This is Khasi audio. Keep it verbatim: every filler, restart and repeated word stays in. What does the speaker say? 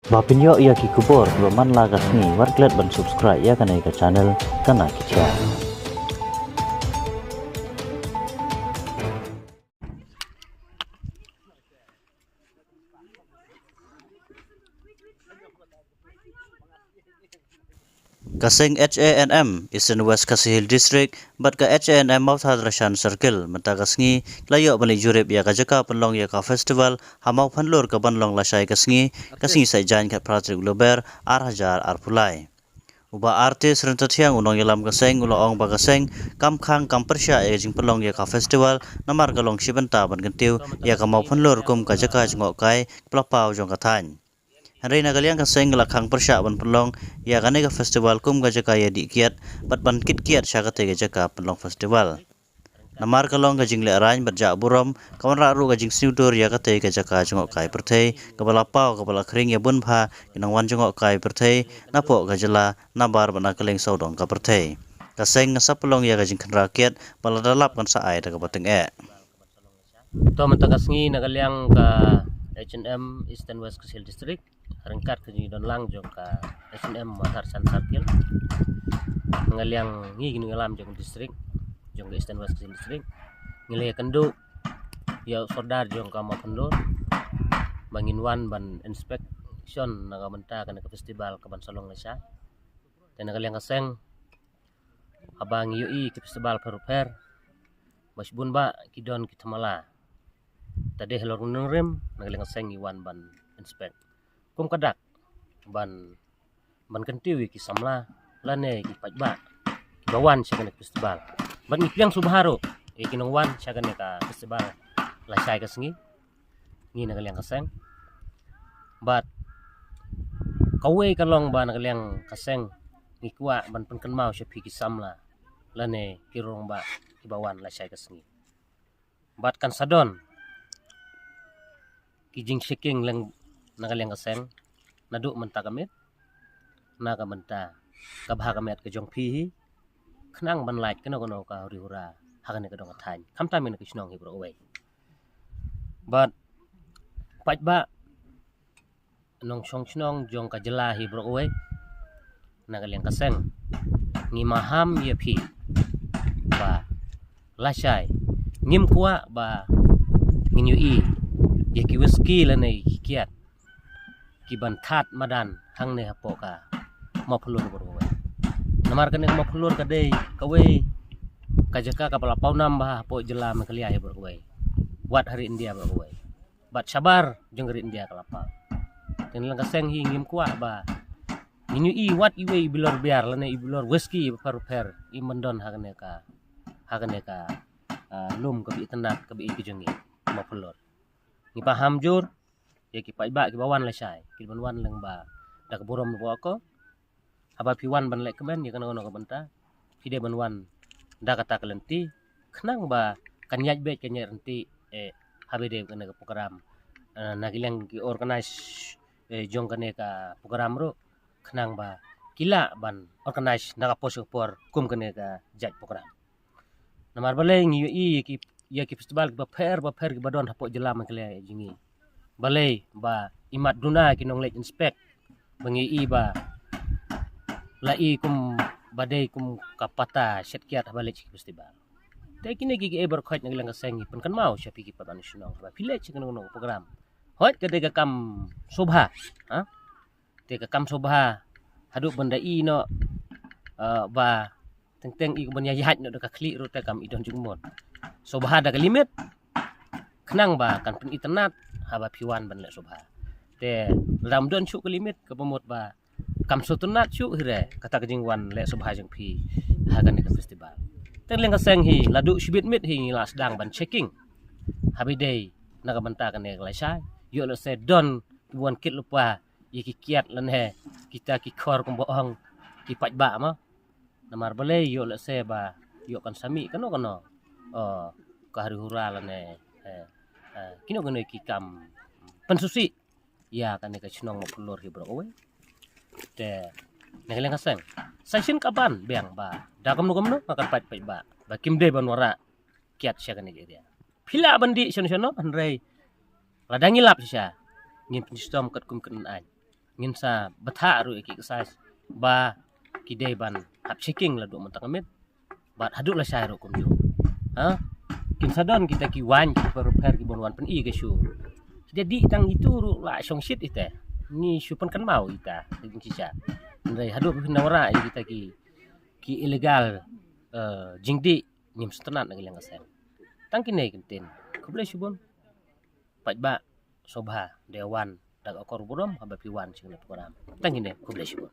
Ba pynïoh ïa ki khubor kiba man la ka sngi, wat klet ban subscribe ïa kane ka channel Kana Ki Khia. Ka seng H A N M Eastern West Khasi Hills District bad ka H A N M Mawthadraishan Circle mynta ka sngi la ïoh ban leit jurip ïa ka jaka pynlong ïa ka festival ha Mawphanlur kaban long lashai ka sngi, ka sngi Saitjaiñ khatphra tarik u Lber ar hajar arphew lai. U Bah Artis Ryntathiang, u nongïalam ka seng, u la ong ba ka seng kam khang kam pyrshah ïa ka jingpynlong ïa ka festival namar ka long shi bynta ban kyntiew ïa ka Mawphanlur kum ka jaka jngohkai kaba la paw jong ka thaiñ. Hynrei na ka liang ka seng ka la khang pyrshah ban pynlong ïa kane ka festival kum ka jaka ïadih kiad bad ban kit kiad sha katei ka jaka pynlong festival. Namar ka long ka jinglehrain bad jah burom, ka wanrah ruh ka jingsngewdur ïa katei ka jaka jngohkai pyrthei kaba la paw, kaba la khring ïa bun bha ki nongwan jngohkai pyrthei napoh ka jylla, nabar bad na kylleng sawdong ka pyrthei. Ka seng kan sa pynlong ïa ka jingkhynra kiad, bad lada lap kan sa ai da kaba tyngeh. To mynta ka sngi na ka liang ka H A N M Eastern West Khasi Hills District, ryngkat ka jingdon lang jong ka H A N M Mawthadraishan Circle, na ka liang ngi ki nongïalam jong ka district, jong ka Eastern West Khasi Hills District, ngi la ïakynduh ïa u sordar jong ka Mawphanlur ba ngin wan ban inspection na ka bynta kane ka festival kaban sa long lashai. Te na ka liang ka seng, haba ngi ïohi ki festival pher pher, ba shibun bah ki don ki thamala. Te dei halor u nongrim, na ka liang ka seng ngi wan ban inspect kum ka dak ban, ban kyntiew ïa ki samla lane ki paidbah kiba wan sha kane ka festival. Bad ngi pdiang sngewbha ruh ïa ki nongwan sha kane ka festival lashai ka sngi, ngi na ka liang ka seng. Bad kawei ka long ba na ka liang ka seng ngi kwah ban pynkynmaw sha phi ki samla lane ki rangbah kiba wan lashai ka sngi. Bad kan sa don ki jingchecking leng na ka liang ka seng, naduh mynta ka miet, na ka bynta ka bha ka miat ka jong phi hi, khnang ban lait kano kano ka huri hura ha kane ka dong ka thaiñ, khamtam ïa kane ka shnong hi baroh kawei. Bad paidbah nongshong shnong jong ka jylla hi baroh kawei, na ka liang ka seng ngi maham ïa phi ba lashai ngim kwah ba ngin ïohi ïa ki whisky lane ïa ki kiad kiban thad madan hangne hapoh ka Mawphanlur baroh kawei. Namar kane ka Mawphanlur ka dei kawei ka jaka kaba la paw nam bha hapoh jylla Meghalaya hi baroh kawei, wat ha ri India baroh kawei. Bad shabar jong ka ri India ka la paw. Te na ka liang ka seng hi ngim kwah ba ngin ïohi wat iwei i bilor biar lane i bilor whisky bapher bapher i ban don ha kane ka, ha kane ka, ah, lum kaba itynnad kaba ïeit ka jong ngi Mawphanlur. Ngi maham jur ïa ki paidbah kiba wan lashai, ki ban wan lyngba da ka burom ba ko. Haba phi wan ban leh kmen ïa kano kano ka bynta, phi dei ban wan da kata ka lynti, khnang ba kan ïaid beit kan ïaid ryntih, eh, haba dei kane ka program, eh, na ka liang ki organize, eh, jong kane ka program ruh, khnang ba ki lah ban organize na ka por sha ka por kum kane ka jait program. Namar balei ngi ïohi ïa ki, ïa ki festival kiba pher bapher kiba don hapoh jylla Meghalaya jong ngi. Balei ba imat duna ki nongleit inspect ba ngi ïohi ba la i kum ba dei kum ka pata shet kiad haba leit sha ki festival. Te kine ki, ki ei baroh khoit na ka liang ka seng ngi pynkynmaw sha phi ki paidbah shnong ba phi leit sha kano kano ka program, hooid ka dei ka kam shobha, ha? Te ka kam shobha haduh ban da i noh, eh, ba teng teng i ban ïaid noh da ka khlieh ruh te kam i don jingmut. Shobha da ka limit, khnang ba kan pynitynnad haba phi wan ban leh shobha. Te lada ym don shuh ka limit kaba mut ba kam sngewtynnad shuh hi re kata ka jingwan leh shobha jong phi ha kane ka festival. Te na ka liang ka seng hi, la duh shibit miet hi ngi la sdang ban checking haba dei na ka bynta kane ka lashai. Ïoh lehse don kiba wan kit lypa ïa ki kiad lane kita ki khor kumba ong ki paidbah mo. Namar balei ïoh lehse ba ïoh kan sa mih kano kano, oh, ka huri hura lane, eh, eh, kino kino ki kam pynsngewsih ïa kane ka shnong Mawphanlur hi baroh kawei. Te na ka liang ka seng sa shisien ka ban biang ba da kumno kumno nga kyrpad paidbah ba kim dei ban wanrah kiad sha kane ka area. Phi lah ban dih shano shano, hynrei lada ngi lap shisha ngin pynshitom katkum ka aiñ. ngin sa bthah ruh ïa ki excise ba ki dei ban hap checking la duh mynta ka miet bad haduh la shai ruh kumjuh. Ha? Kin sa don kita ki waiñ ki pyrpher ki ban wan pyni ka shu. Jadi tang itu ruh la shong shit ita. Ngi shu pynkynmaw ita. Kin shisha. Hynrei haduh phin wanrah ïa kita ki ki illegal, eh, jingdih ngim sngewtynnat na ka liang ka seng. Tang kine ki ktien. Khublei shibun. Paidbah, sngewbha dei wan da ka akor burom haba phi wan sha kane ka program. Tang kine, khublei shibun.